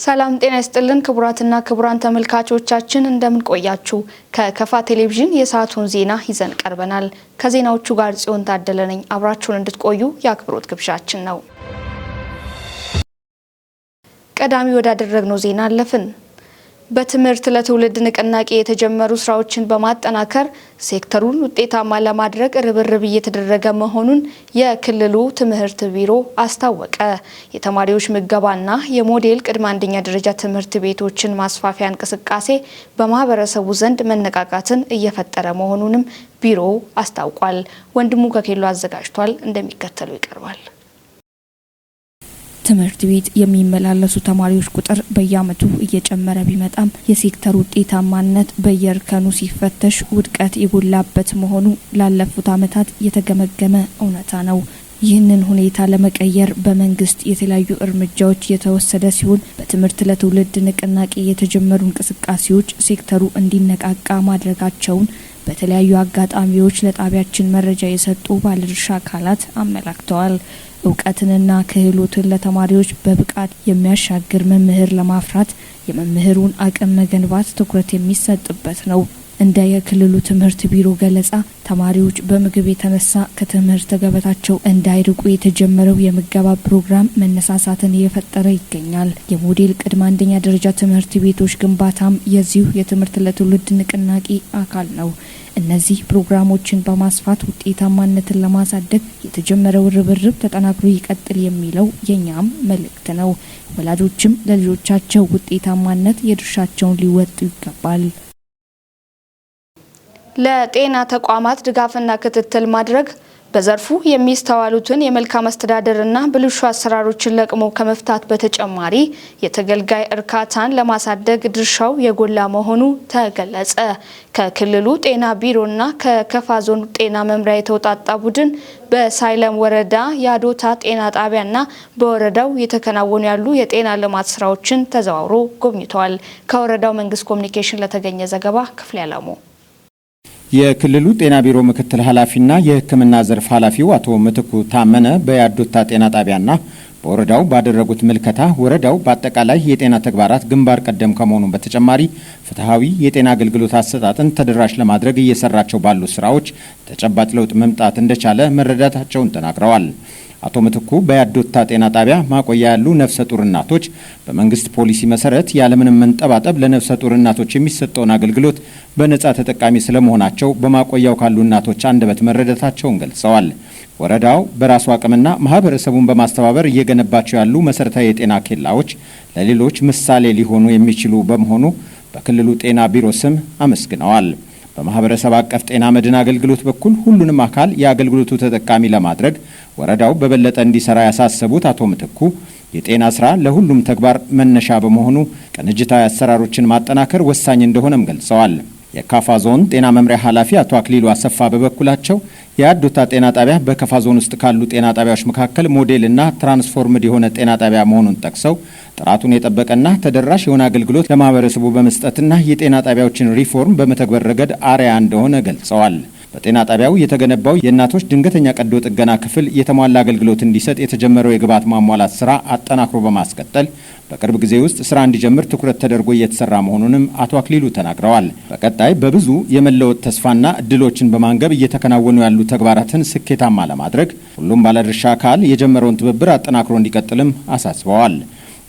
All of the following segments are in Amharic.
ሰላም ጤና ይስጥልን ክቡራትና ክቡራን ተመልካቾቻችን፣ እንደምን ቆያችሁ? ከከፋ ቴሌቪዥን የሰዓቱን ዜና ይዘን ቀርበናል። ከዜናዎቹ ጋር ጽዮን ታደለ ነኝ። አብራችሁን እንድትቆዩ የአክብሮት ግብዣችን ነው። ቀዳሚ ወዳደረግነው ዜና አለፍን። በትምህርት ለትውልድ ንቅናቄ የተጀመሩ ስራዎችን በማጠናከር ሴክተሩን ውጤታማ ለማድረግ ርብርብ እየተደረገ መሆኑን የክልሉ ትምህርት ቢሮ አስታወቀ። የተማሪዎች ምገባና የሞዴል ቅድመ አንደኛ ደረጃ ትምህርት ቤቶችን ማስፋፊያ እንቅስቃሴ በማህበረሰቡ ዘንድ መነቃቃትን እየፈጠረ መሆኑንም ቢሮው አስታውቋል። ወንድሙ ከኬሎ አዘጋጅቷል፣ እንደሚከተለው ይቀርባል። ትምህርት ቤት የሚመላለሱ ተማሪዎች ቁጥር በየዓመቱ እየጨመረ ቢመጣም የሴክተሩ ውጤታማነት በየእርከኑ ሲፈተሽ ውድቀት የጎላበት መሆኑ ላለፉት ዓመታት የተገመገመ እውነታ ነው። ይህንን ሁኔታ ለመቀየር በመንግስት የተለያዩ እርምጃዎች የተወሰደ ሲሆን፣ በትምህርት ለትውልድ ንቅናቄ የተጀመሩ እንቅስቃሴዎች ሴክተሩ እንዲነቃቃ ማድረጋቸውን በተለያዩ አጋጣሚዎች ለጣቢያችን መረጃ የሰጡ ባለድርሻ አካላት አመላክተዋል። እውቀትንና ክህሎትን ለተማሪዎች በብቃት የሚያሻግር መምህር ለማፍራት የመምህሩን አቅም መገንባት ትኩረት የሚሰጥበት ነው። እንደ የክልሉ ትምህርት ቢሮ ገለጻ፣ ተማሪዎች በምግብ የተነሳ ከትምህርት ገበታቸው እንዳይርቁ የተጀመረው የምገባ ፕሮግራም መነሳሳትን እየፈጠረ ይገኛል። የሞዴል ቅድመ አንደኛ ደረጃ ትምህርት ቤቶች ግንባታም የዚሁ የትምህርት ለትውልድ ንቅናቄ አካል ነው። እነዚህ ፕሮግራሞችን በማስፋት ውጤታማነትን ለማሳደግ የተጀመረው ርብርብ ተጠናክሮ ይቀጥል የሚለው የኛም መልእክት ነው። ወላጆችም ለልጆቻቸው ውጤታማነት የድርሻቸውን ሊወጡ ይገባል። ለጤና ተቋማት ድጋፍና ክትትል ማድረግ፣ በዘርፉ የሚስተዋሉትን የመልካም አስተዳደርና ብልሹ አሰራሮችን ለቅሞ ከመፍታት በተጨማሪ የተገልጋይ እርካታን ለማሳደግ ድርሻው የጎላ መሆኑ ተገለጸ። ከክልሉ ጤና ቢሮና ከከፋ ዞን ጤና መምሪያ የተውጣጣ ቡድን በሳይለም ወረዳ የአዶታ ጤና ጣቢያና በወረዳው የተከናወኑ ያሉ የጤና ልማት ስራዎችን ተዘዋውሮ ጎብኝተዋል። ከወረዳው መንግስት ኮሚኒኬሽን ለተገኘ ዘገባ ክፍሌ አላሙ። የክልሉ ጤና ቢሮ ምክትል ኃላፊና የሕክምና ዘርፍ ኃላፊው አቶ ምትኩ ታመነ በያዶታ ጤና ጣቢያና በወረዳው ባደረጉት ምልከታ፣ ወረዳው በአጠቃላይ የጤና ተግባራት ግንባር ቀደም ከመሆኑ በተጨማሪ ፍትሐዊ የጤና አገልግሎት አሰጣጥን ተደራሽ ለማድረግ እየሰራቸው ባሉ ስራዎች ተጨባጭ ለውጥ መምጣት እንደቻለ መረዳታቸውን ተናግረዋል። አቶ ምትኩ በያዶታ ጤና ጣቢያ ማቆያ ያሉ ነፍሰ ጡር እናቶች በመንግስት ፖሊሲ መሰረት ያለምንም መንጠባጠብ ለነፍሰ ጡር እናቶች የሚሰጠውን አገልግሎት በነጻ ተጠቃሚ ስለመሆናቸው በማቆያው ካሉ እናቶች አንደበት መረዳታቸውን ገልጸዋል። ወረዳው በራሱ አቅምና ማህበረሰቡን በማስተባበር እየገነባቸው ያሉ መሰረታዊ የጤና ኬላዎች ለሌሎች ምሳሌ ሊሆኑ የሚችሉ በመሆኑ በክልሉ ጤና ቢሮ ስም አመስግነዋል። በማህበረሰብ አቀፍ ጤና መድን አገልግሎት በኩል ሁሉንም አካል የአገልግሎቱ ተጠቃሚ ለማድረግ ወረዳው በበለጠ እንዲሰራ ያሳሰቡት አቶ ምትኩ፣ የጤና ስራ ለሁሉም ተግባር መነሻ በመሆኑ ቅንጅታዊ አሰራሮችን ማጠናከር ወሳኝ እንደሆነም ገልጸዋል። የካፋ ዞን ጤና መምሪያ ኃላፊ አቶ አክሊሉ አሰፋ በበኩላቸው፣ የአዶታ ጤና ጣቢያ በካፋ ዞን ውስጥ ካሉ ጤና ጣቢያዎች መካከል ሞዴልና transformed የሆነ ጤና ጣቢያ መሆኑን ጠቅሰው፣ ጥራቱን የጠበቀና ተደራሽ የሆነ አገልግሎት ለማህበረሰቡ በመስጠትና የጤና ጣቢያዎችን ሪፎርም በመተግበር ረገድ አርአያ እንደሆነ ገልጸዋል። በጤና ጣቢያው የተገነባው የእናቶች ድንገተኛ ቀዶ ጥገና ክፍል የተሟላ አገልግሎት እንዲሰጥ የተጀመረው የግብዓት ማሟላት ስራ አጠናክሮ በማስቀጠል በቅርብ ጊዜ ውስጥ ስራ እንዲጀምር ትኩረት ተደርጎ እየተሰራ መሆኑንም አቶ አክሊሉ ተናግረዋል። በቀጣይ በብዙ የመለወጥ ተስፋና እድሎችን በማንገብ እየተከናወኑ ያሉ ተግባራትን ስኬታማ ለማድረግ ሁሉም ባለድርሻ አካል የጀመረውን ትብብር አጠናክሮ እንዲቀጥልም አሳስበዋል።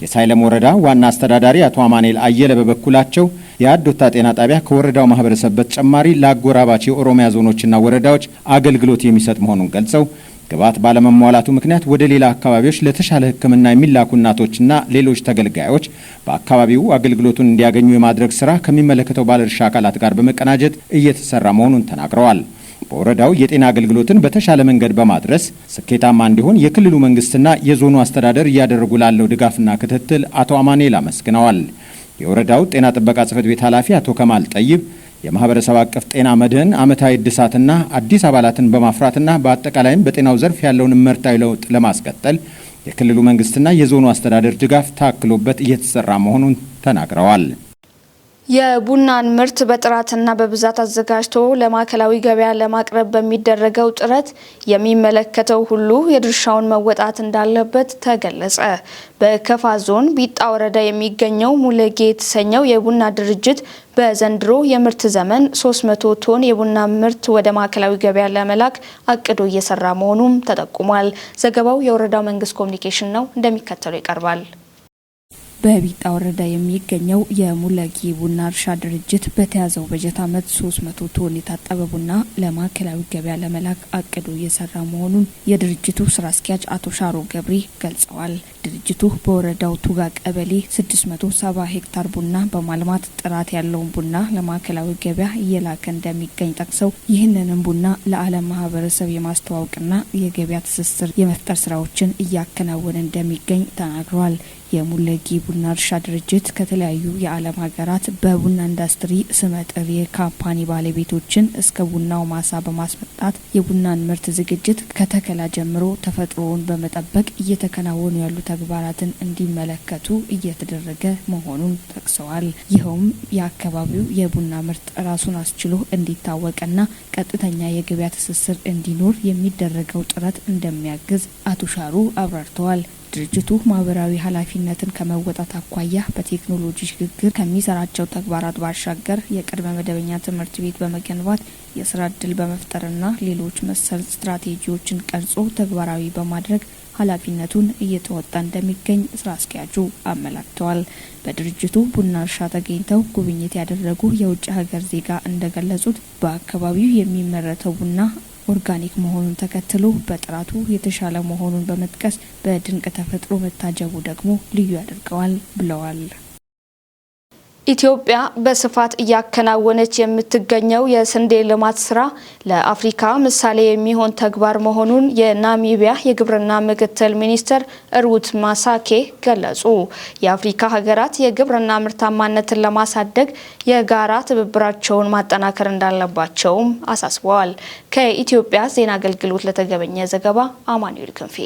የሳይለም ወረዳ ዋና አስተዳዳሪ አቶ አማኔል አየለ በበኩላቸው፣ የአዶታ ጤና ጣቢያ ከወረዳው ማህበረሰብ በተጨማሪ ለአጎራባች የኦሮሚያ ዞኖችና ወረዳዎች አገልግሎት የሚሰጥ መሆኑን ገልጸው፣ ግብዓት ባለመሟላቱ ምክንያት ወደ ሌላ አካባቢዎች ለተሻለ ሕክምና የሚላኩ እናቶችና ሌሎች ተገልጋዮች በአካባቢው አገልግሎቱን እንዲያገኙ የማድረግ ስራ ከሚመለከተው ባለድርሻ አካላት ጋር በመቀናጀት እየተሰራ መሆኑን ተናግረዋል። በወረዳው የጤና አገልግሎትን በተሻለ መንገድ በማድረስ ስኬታማ እንዲሆን የክልሉ መንግስትና የዞኑ አስተዳደር እያደረጉ ላለው ድጋፍና ክትትል አቶ አማኔል አመስግነዋል። የወረዳው ጤና ጥበቃ ጽሕፈት ቤት ኃላፊ አቶ ከማል ጠይብ፣ የማህበረሰብ አቀፍ ጤና መድህን ዓመታዊ እድሳትና አዲስ አባላትን በማፍራትና በአጠቃላይም በጤናው ዘርፍ ያለውን እመርታዊ ለውጥ ለማስቀጠል የክልሉ መንግስትና የዞኑ አስተዳደር ድጋፍ ታክሎበት እየተሰራ መሆኑን ተናግረዋል። የቡናን ምርት በጥራትና በብዛት አዘጋጅቶ ለማዕከላዊ ገበያ ለማቅረብ በሚደረገው ጥረት የሚመለከተው ሁሉ የድርሻውን መወጣት እንዳለበት ተገለጸ። በከፋ ዞን ቢጣ ወረዳ የሚገኘው ሙለጌ የተሰኘው የቡና ድርጅት በዘንድሮ የምርት ዘመን 300 ቶን የቡና ምርት ወደ ማዕከላዊ ገበያ ለመላክ አቅዶ እየሰራ መሆኑም ተጠቁሟል። ዘገባው የወረዳው መንግስት ኮሚኒኬሽን ነው፣ እንደሚከተለው ይቀርባል። በቢጣ ወረዳ የሚገኘው የሙለጌ ቡና እርሻ ድርጅት በተያዘው በጀት ዓመት 300 ቶን የታጠበ ቡና ለማዕከላዊ ገበያ ለመላክ አቅዶ እየሰራ መሆኑን የድርጅቱ ስራ አስኪያጅ አቶ ሻሮ ገብሬ ገልጸዋል። ድርጅቱ በወረዳው ቱጋ ቀበሌ 670 ሄክታር ቡና በማልማት ጥራት ያለውን ቡና ለማዕከላዊ ገበያ እየላከ እንደሚገኝ ጠቅሰው፣ ይህንንም ቡና ለዓለም ማህበረሰብ የማስተዋወቅና የገበያ ትስስር የመፍጠር ስራዎችን እያከናወነ እንደሚገኝ ተናግረዋል። የሙለጌ ቡና እርሻ ድርጅት ከተለያዩ የዓለም ሀገራት በቡና ኢንዱስትሪ ስመጥር የካምፓኒ ባለቤቶችን እስከ ቡናው ማሳ በማስመጣት የቡናን ምርት ዝግጅት ከተከላ ጀምሮ ተፈጥሮውን በመጠበቅ እየተከናወኑ ያሉ ተግባራትን እንዲመለከቱ እየተደረገ መሆኑን ጠቅሰዋል። ይኸውም የአካባቢው የቡና ምርት ራሱን አስችሎ እንዲታወቅና ቀጥተኛ የገበያ ትስስር እንዲኖር የሚደረገው ጥረት እንደሚያግዝ አቶ ሻሩ አብራርተዋል። ድርጅቱ ማህበራዊ ኃላፊነትን ከመወጣት አኳያ በቴክኖሎጂ ሽግግር ከሚሰራቸው ተግባራት ባሻገር የቅድመ መደበኛ ትምህርት ቤት በመገንባት፣ የስራ እድል በመፍጠርና ሌሎች መሰል ስትራቴጂዎችን ቀርጾ ተግባራዊ በማድረግ ኃላፊነቱን እየተወጣ እንደሚገኝ ስራ አስኪያጁ አመላክተዋል። በድርጅቱ ቡና እርሻ ተገኝተው ጉብኝት ያደረጉ የውጭ ሀገር ዜጋ እንደገለጹት፣ በአካባቢው የሚመረተው ቡና ኦርጋኒክ መሆኑን ተከትሎ በጥራቱ የተሻለ መሆኑን በመጥቀስ፣ በድንቅ ተፈጥሮ መታጀቡ ደግሞ ልዩ ያደርገዋል ብለዋል። ኢትዮጵያ በስፋት እያከናወነች የምትገኘው የስንዴ ልማት ስራ ለአፍሪካ ምሳሌ የሚሆን ተግባር መሆኑን የናሚቢያ የግብርና ምክትል ሚኒስትር ሩት ማሳኬ ገለጹ። የአፍሪካ ሀገራት የግብርና ምርታማነትን ለማሳደግ የጋራ ትብብራቸውን ማጠናከር እንዳለባቸውም አሳስበዋል። ከኢትዮጵያ ዜና አገልግሎት ለተገኘ ዘገባ አማኑኤል ክንፌ።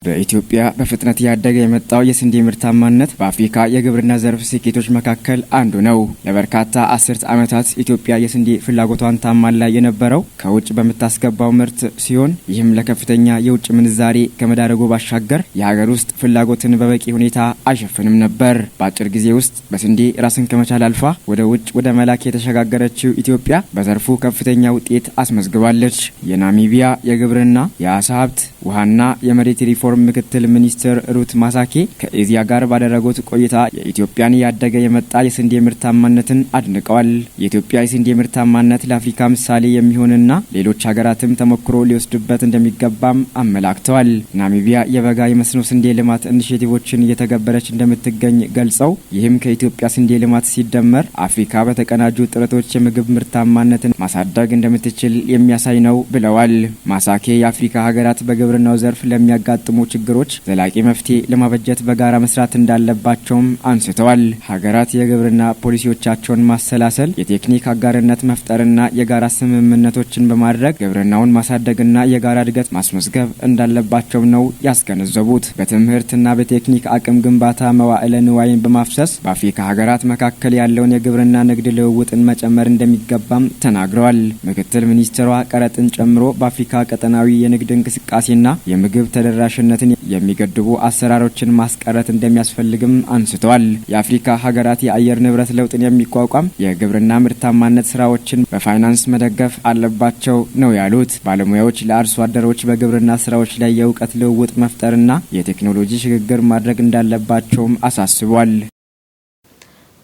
በኢትዮጵያ በፍጥነት እያደገ የመጣው የስንዴ ምርታማነት በአፍሪካ የግብርና ዘርፍ ስኬቶች መካከል አንዱ ነው። ለበርካታ አስርት ዓመታት ኢትዮጵያ የስንዴ ፍላጎቷን ታሟላ የነበረው ከውጭ በምታስገባው ምርት ሲሆን፣ ይህም ለከፍተኛ የውጭ ምንዛሬ ከመዳረጉ ባሻገር የሀገር ውስጥ ፍላጎትን በበቂ ሁኔታ አይሸፍንም ነበር። በአጭር ጊዜ ውስጥ በስንዴ ራስን ከመቻል አልፋ ወደ ውጭ ወደ መላክ የተሸጋገረችው ኢትዮጵያ በዘርፉ ከፍተኛ ውጤት አስመዝግባለች። የናሚቢያ የግብርና፣ የአሳ ሀብት፣ ውሃና የመሬት ሪፎርም ምክትል ሚኒስትር ሩት ማሳኬ ከኢዜአ ጋር ባደረጉት ቆይታ የኢትዮጵያን እያደገ የመጣ የስንዴ ምርታማነትን አድንቀዋል። የኢትዮጵያ የስንዴ ምርታማነት ለአፍሪካ ምሳሌ የሚሆንና ሌሎች ሀገራትም ተሞክሮ ሊወስዱበት እንደሚገባም አመላክተዋል። ናሚቢያ የበጋ የመስኖ ስንዴ ልማት ኢኒሼቲቮችን እየተገበረች እንደምትገኝ ገልጸው፣ ይህም ከኢትዮጵያ ስንዴ ልማት ሲደመር አፍሪካ በተቀናጁ ጥረቶች የምግብ ምርታማነትን ማሳደግ እንደምትችል የሚያሳይ ነው ብለዋል። ማሳኬ የአፍሪካ ሀገራት በግብርናው ዘርፍ ለሚያጋጥሙ ችግሮች ዘላቂ መፍትሄ ለማበጀት በጋራ መስራት እንዳለባቸውም አንስተዋል። ሀገራት የግብርና ፖሊሲዎቻቸውን ማሰላሰል፣ የቴክኒክ አጋርነት መፍጠርና የጋራ ስምምነቶችን በማድረግ ግብርናውን ማሳደግና የጋራ እድገት ማስመዝገብ እንዳለባቸው ነው ያስገነዘቡት። በትምህርትና በቴክኒክ አቅም ግንባታ መዋዕለ ንዋይን በማፍሰስ በአፍሪካ ሀገራት መካከል ያለውን የግብርና ንግድ ልውውጥን መጨመር እንደሚገባም ተናግረዋል። ምክትል ሚኒስትሯ ቀረጥን ጨምሮ በአፍሪካ ቀጠናዊ የንግድ እንቅስቃሴና የምግብ ተደራሽነትን የሚገድቡ አሰራሮችን ማስቀረት እንደሚያስፈልግም አንስተዋል። የአፍሪካ ሀገራት የአየር ንብረት ለውጥን የሚቋቋም የግብርና ምርታማነት ስራዎችን በፋይናንስ መደገፍ አለባቸው ነው ያሉት። ባለሙያዎች ለአርሶ አደሮች በግብርና ስራዎች ላይ የእውቀት ልውውጥ መፍጠርና የቴክኖሎጂ ሽግግር ማድረግ እንዳለባቸውም አሳስቧል።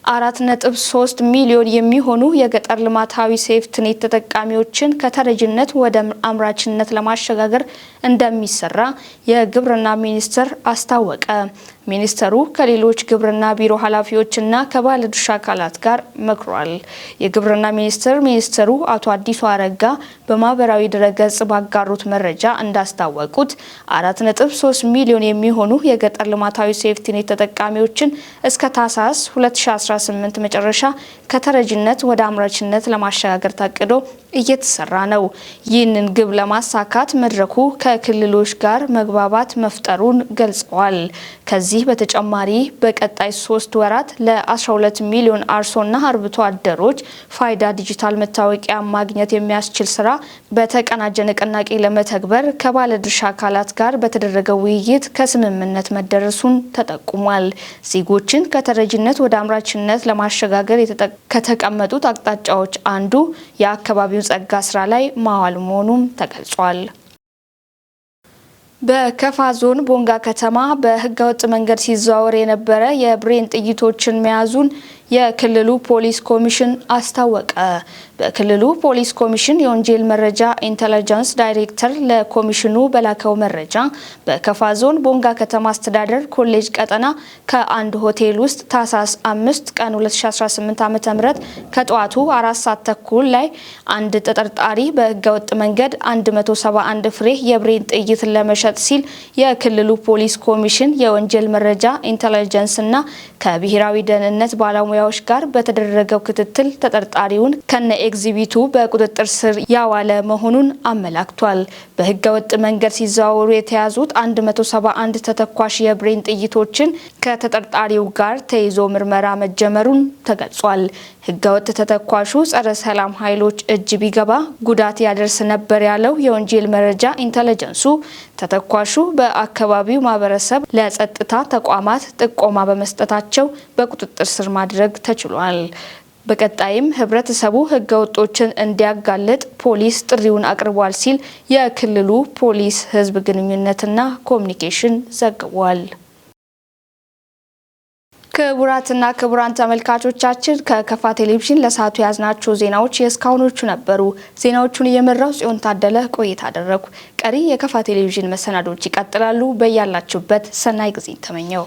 4.3 ሚሊዮን የሚሆኑ የገጠር ልማታዊ ሴፍትኔት ተጠቃሚዎችን ከተረጂነት ወደ አምራችነት ለማሸጋገር እንደሚሰራ የግብርና ሚኒስቴር አስታወቀ። ሚኒስተሩ ከሌሎች ግብርና ቢሮ ኃላፊዎችና ከባለድርሻ አካላት ጋር መክሯል። የግብርና ሚኒስቴር ሚኒስትሩ አቶ አዲሱ አረጋ በማህበራዊ ድረገጽ ባጋሩት መረጃ እንዳስታወቁት፣ 4.3 ሚሊዮን የሚሆኑ የገጠር ልማታዊ ሴፍቲኔት ተጠቃሚዎችን እስከ ታህሳስ 2018 መጨረሻ ከተረጂነት ወደ አምራችነት ለማሸጋገር ታቅዶ እየተሰራ ነው። ይህንን ግብ ለማሳካት መድረኩ ከክልሎች ጋር መግባባት መፍጠሩን ገልጸዋል። ከዚህ በተጨማሪ በቀጣይ 3 ወራት ለ12 ሚሊዮን አርሶና አርብቶ አደሮች ፋይዳ ዲጂታል መታወቂያ ማግኘት የሚያስችል ስራ በተቀናጀ ንቅናቄ ለመተግበር ከባለድርሻ አካላት ጋር በተደረገው ውይይት ከስምምነት መደረሱን ተጠቁሟል። ዜጎችን ከተረጂነት ወደ አምራችነት ለማሸጋገር ከተቀመጡት አቅጣጫዎች አንዱ የአካባቢውን ጸጋ ስራ ላይ ማዋል መሆኑም ተገልጿል። በከፋ ዞን ቦንጋ ከተማ በህገወጥ መንገድ ሲዘዋወር የነበረ የብሬን ጥይቶችን መያዙን የክልሉ ፖሊስ ኮሚሽን አስታወቀ። በክልሉ ፖሊስ ኮሚሽን የወንጀል መረጃ ኢንተለጀንስ ዳይሬክተር ለኮሚሽኑ በላከው መረጃ በከፋ ዞን ቦንጋ ከተማ አስተዳደር ኮሌጅ ቀጠና ከአንድ ሆቴል ውስጥ ታህሳስ 5 ቀን 2018 ዓ.ም ከጠዋቱ 4:30 ላይ አንድ ተጠርጣሪ በህገወጥ መንገድ 171 ፍሬ የብሬን ጥይት ለመሸጥ ሲል የክልሉ ፖሊስ ኮሚሽን የወንጀል መረጃ ኢንተለጀንስ እና ከብሔራዊ ደህንነት ባለሙያዎች ጋር በተደረገው ክትትል ተጠርጣሪውን ከነ ኤግዚቢቱ በቁጥጥር ስር ያዋለ መሆኑን አመላክቷል። በህገወጥ መንገድ ሲዘዋወሩ የተያዙት 171 ተተኳሽ የብሬን ጥይቶችን ከተጠርጣሪው ጋር ተይዞ ምርመራ መጀመሩን ተገልጿል። ህገወጥ ተተኳሹ ጸረ ሰላም ኃይሎች እጅ ቢገባ ጉዳት ያደርስ ነበር ያለው የወንጀል መረጃ ኢንተለጀንሱ ተተኳሹ በአካባቢው ማህበረሰብ ለጸጥታ ተቋማት ጥቆማ በመስጠታቸው በቁጥጥር ስር ማድረግ ተችሏል። በቀጣይም ህብረተሰቡ ህገወጦችን እንዲያጋልጥ ፖሊስ ጥሪውን አቅርቧል ሲል የክልሉ ፖሊስ ህዝብ ግንኙነትና ኮሚኒኬሽን ዘግቧል። ክቡራትና ክቡራን ተመልካቾቻችን፣ ከከፋ ቴሌቪዥን ለሰዓቱ የያዝናቸው ዜናዎች የእስካሁኖቹ ነበሩ። ዜናዎቹን እየመራው ጽዮን ታደለ ቆይታ አደረኩ። ቀሪ የከፋ ቴሌቪዥን መሰናዶዎች ይቀጥላሉ። በያላችሁበት ሰናይ ጊዜ ተመኘው።